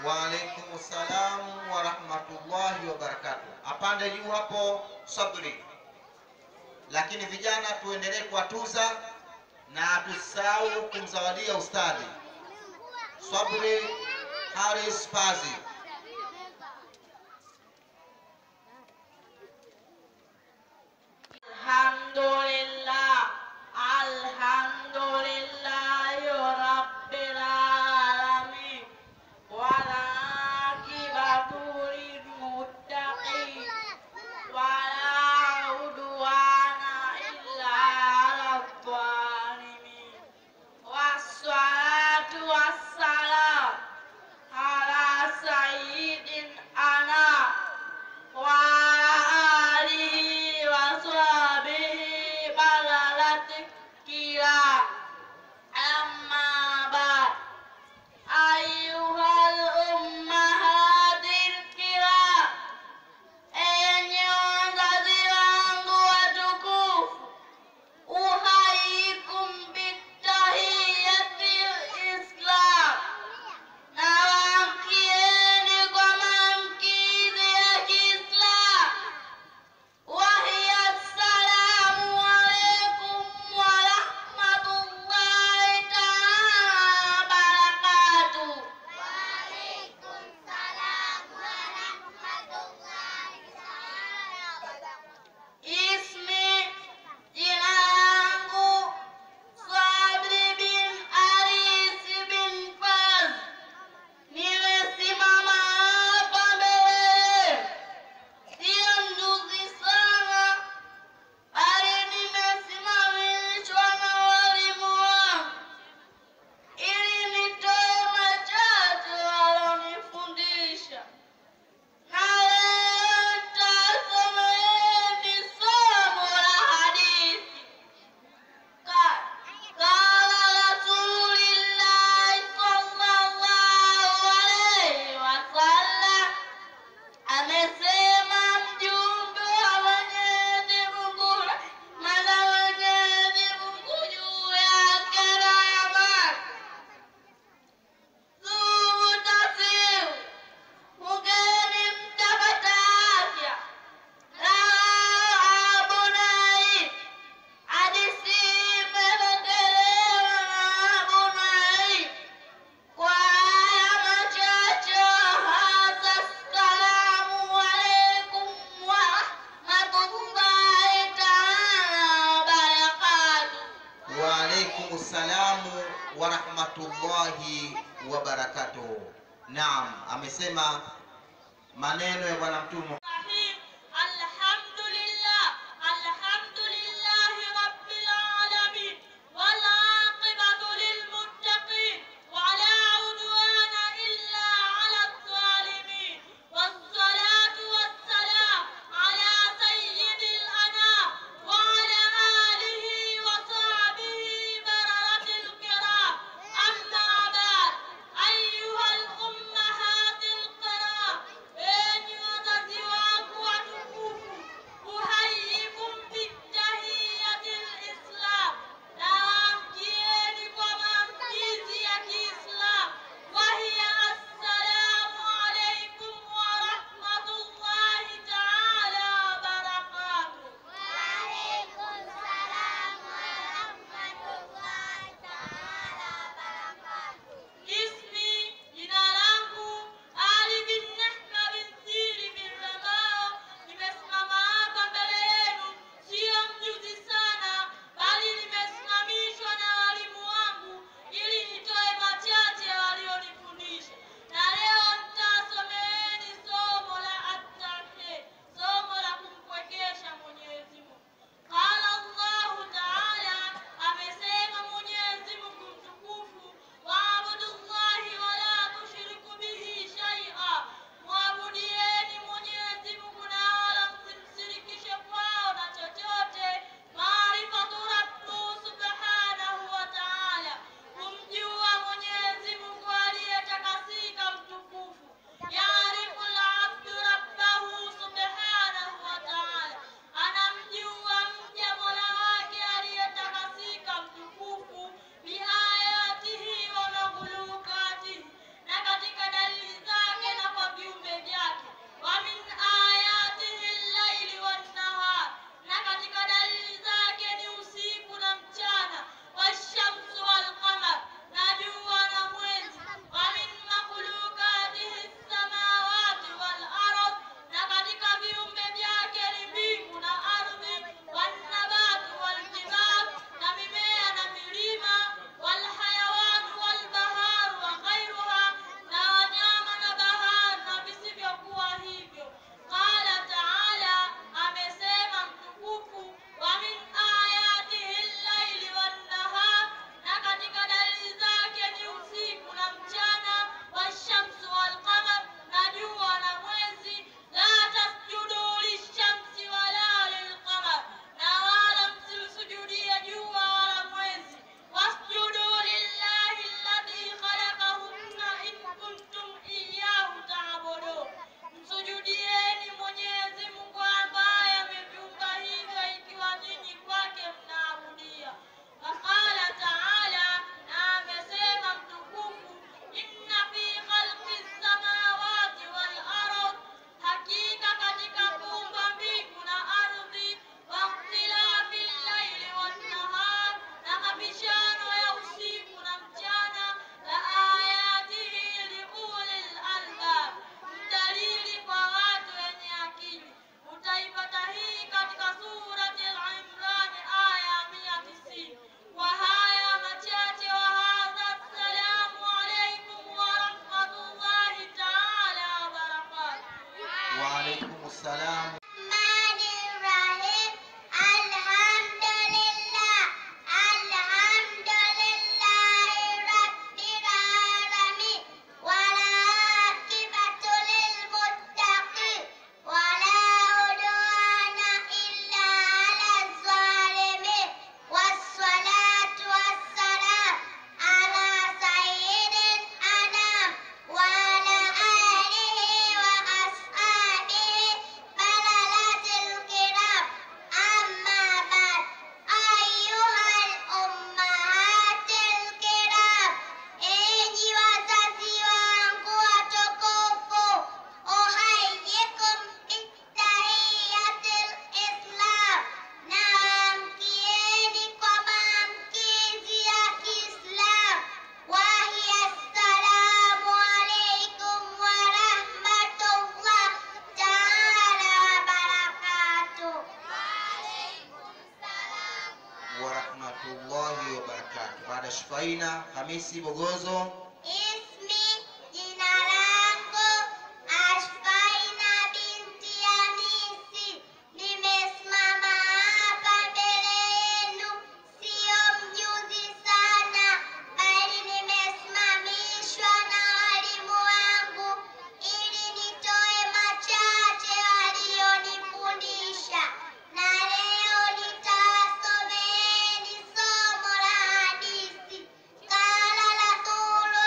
Wa alaikum salam wa rahmatullahi wa barakatuh. Apande juu hapo Sabri. Lakini vijana tuendelee kuwatuza na tusahau kumzawadia ustadhi Sabri Haris Fazi. Alhamdulillah, alhamdulillahi rabbil alamin, wal aqibatu lil muttaqin, wala udwana illa 'alal zalimin, wassalatu wassalam ala sayyidin ana wa alihi wa sahbihi balalati kila. Amma ba'd, ayyuhal ummahatil kiram, enyi wazazi wangu watukufu, uhaikum bitahiyatil Islam, nawaamkieni kwa maamkizi ya Kiislamu. Wahiya assalamu alaikum wa rahmatullahi ta'ala wa barakatuh. Waalaikum salam wa rahmatullahi ta'ala wa barakatuh. Ismi, jina langu Sabri bin Aris bin Faz. Nimesimama hapa mbele yenu, sio mjuzi sana, bali nimesimamishwa na walimu wangu ili nitoe machache walonifundisha. Na leo nitasomeeni somo la hadithi. Qala Rasulillahi sallallahu alayhi wasallam, amesema mjumbe wa Mwenyezi Mungu, rehma za Mwenyezi Mungu juu yake na amani. Zumu tasiu, fungeni mtapata afya. Rawahu Abu Naim. Hadithi imepokelewa na Abu Naim. Kwa haya machache, hadha, assalamu alaikum wa rahmatullahi ta'ala wa barakatuh. Wa alaikum salamu wa rahmatullahi wa barakatuh. Naam, amesema maneno ya Bwana Mtume. الرحيم. الحمد لله، الحمد لله رب العالمين، والعاقبة للمتقين، ولا عدوان إلا على الظالمين، والصلاة والسلام على سيد الأنام وعلى آله وصحبه بررة الكرام. أما بعد، أيها الأمهات الكرام, enyi wazazi wangu salam. Rahim. Alhamdulillah. Alhamdulillahi Rabbil alamin. Wal aqibatu lil muttaqin. Wala udwana illa ala zalimin. Wassalatu wassalam ala sayyidil anam wa ala alihi wa ashabihi balalatil kiram. Amma ba'd. Ayyuhal ummahatil kiram, enyi wazazi wangu watukufu, uhayyikum bitahiyatil Islam, naamkieni kwa maamkizi ya Kiislam. Wahiya assalamu alaikum wa rahmatullah taala wa barakatuh. Wa rahmatullahi wa barakatuh. Baada ya Shufaina Hamisi Bogozo. Ismi, jina langu Ashfaina binti Hamisi. Nimesimama hapa mbele yenu, sio mjuzi sana, bali nimesimamishwa na walimu wangu ili nitoe machache walionifundisha, na leo nitawasomeeni somo la hadithi. Qala Rasulullah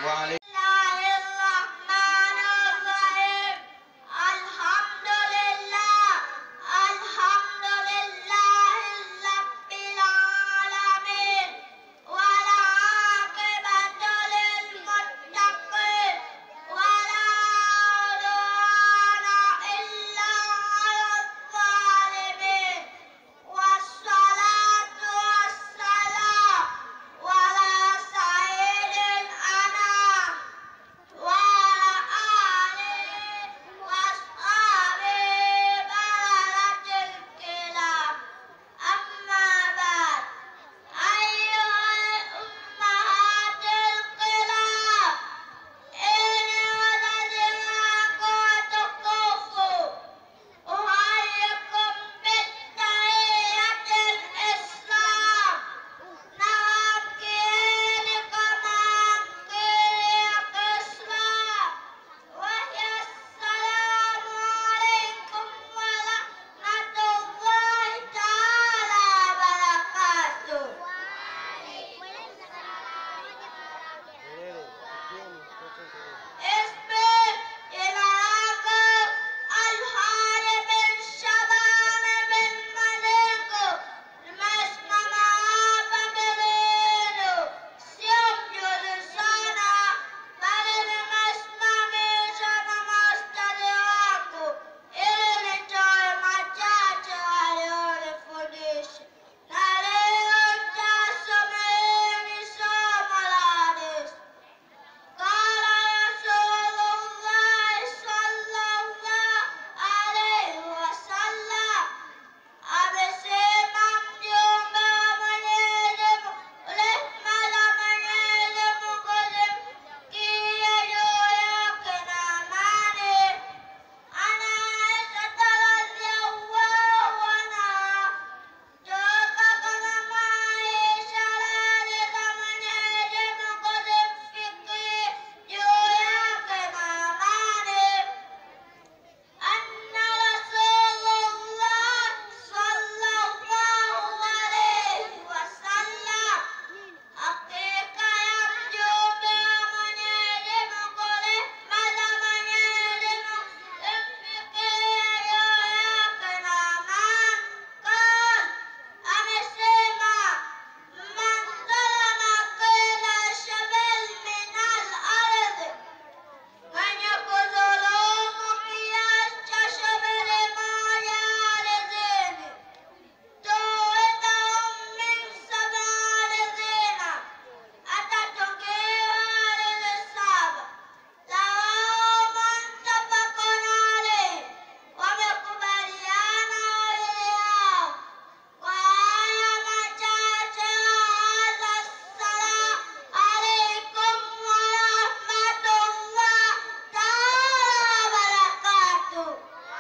Wa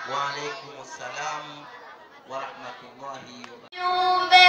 Waalaikum salam wa rahmatullahi wa barakatuh.